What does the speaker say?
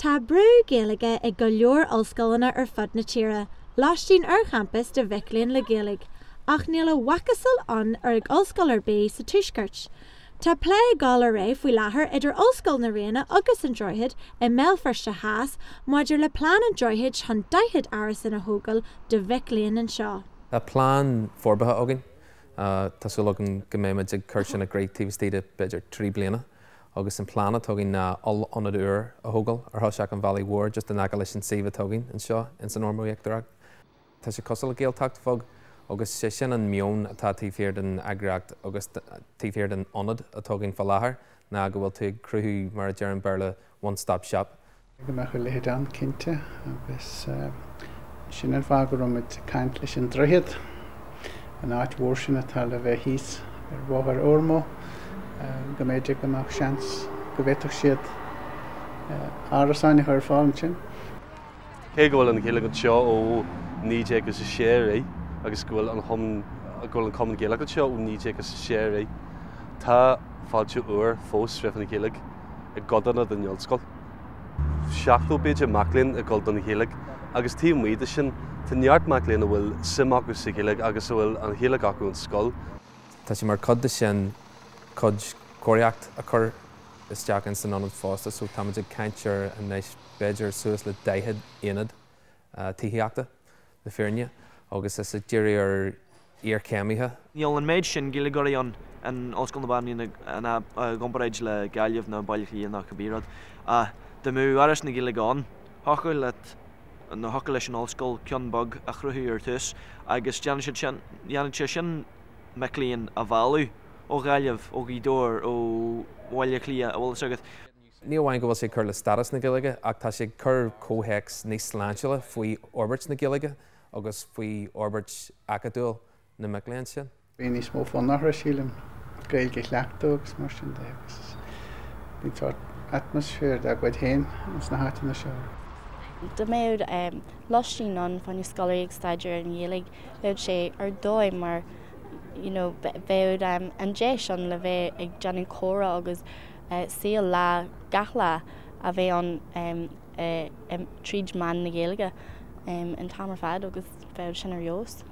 Tá brú Gaeilge ag go leor ollscoileanna ar fud na tíre, lóistín ar champas do mhic léinn le Gaeilge, ach níl a mhacasamhail ann ar ag ollscoil ar bith sa Tuaisceart. Tá plé ag dul ar aghaidh faoi láthair idir Ollscoil na Ríona agus an Droichead i mBéal Feirste Theas maidir le plean an Droichid chun 40 árasán a thógáil do mhic léinn anseo. Tá plean forbartha againn. Tá súil againn go mbeimid ag cur sin i gcrích taobh istigh de b'fhéidir 3 bliana agus an plean atá againn ná oll-ionad úr a thógáil ar thoiseach an Bhealaigh Mhóir just in aice leis an suíomh atá againn anseo ins an Ormeau Íochtarach. Tá sé cosúil le Gaeltacht bheag agus sé sin an meon atá taobh thiar den eagraíocht agus taobh thiar den ionad atá againn fá láthair ná go bhfuil tú ag cruthú, mar a deir an Béarla, one stop shop. Go mbeadh a leithéid ann, cinnte, agus sin an fáth go raibh muid ag caint leis an Droichead, an áit mhór sin atá le bheith thíos ar Bhóthar Ormeau, go mb'fhéidir go mbeadh seans go bhféadfadh siad árasáin a chur ar fáil ansin. Cé go bhfuil an Ghaeilge anseo ó 1906 ar aghaidh agus go bhfuil an go bhfuil an Cumann Gaelach anseo ó 1906 ar aghaidh, tá fáilte úr fós roimh an Ghaeilge i gcodanna den ollscoil. 70 b'fhéidir mac léinn ag dul don Ghaeilge agus taobh amuigh de sin tá neart mac léinn a bhfuil suim acu sa Ghaeilge agus a bhfuil an Ghaeilge acu ón scoil. Tá sé mar chuid de sin cuid cóiríocht a chur isteach ins an ionad fosta so táimid ag caint ar anois b'fhéidir suas le 40 aonad tithíochta, le fírinne, agus is ag díriú ar iarchéimithe. Níl an méid sin Gaeilgeoirí ann in Ollscoil na Banríona i gcomparáid le Gaillimh nó Baile Átha Cliath nó cibé rud. Ach dá mbeadh Áras na Gaeilge ann, thiocfadh leat nó thiocfadh leis an ollscoil ceann beag a chruthú ar tús agus déanann siad sin, dhéanfadh sé sin mic léinn a mhealladh ó Ghaillimh, ó Ghaoth Dobhair, ó Bhaile Átha Cliath, a bhfuil fhios agat. Ní amháin go bhfuil sé ag cur le stádas na Gaeilge ach tá sé ag cur comhthéacs níos sláintiúla faoi fhorbairt na Gaeilge agus faoi fhorbairt acadúil na mic léinn sin. Bíonn níos mó fonn orthu, sílim, Gaeilge a chleachtadh agus mar sin de agus bíonn sórt atmaisféar dá gcuid féin ins na háiteanna seo. Dá mbeadh lóistín ann fá choinne scoláirí ag staidéar an Ghaeilge, bheadh sé ar dóigh mar you know bheadh an deis ann le bheith ag déanamh comhrá agus saol lá gach lá a bheith ann tríd meán na Gaeilge an t-am ar fad agus bheadh sin ar fheabhas.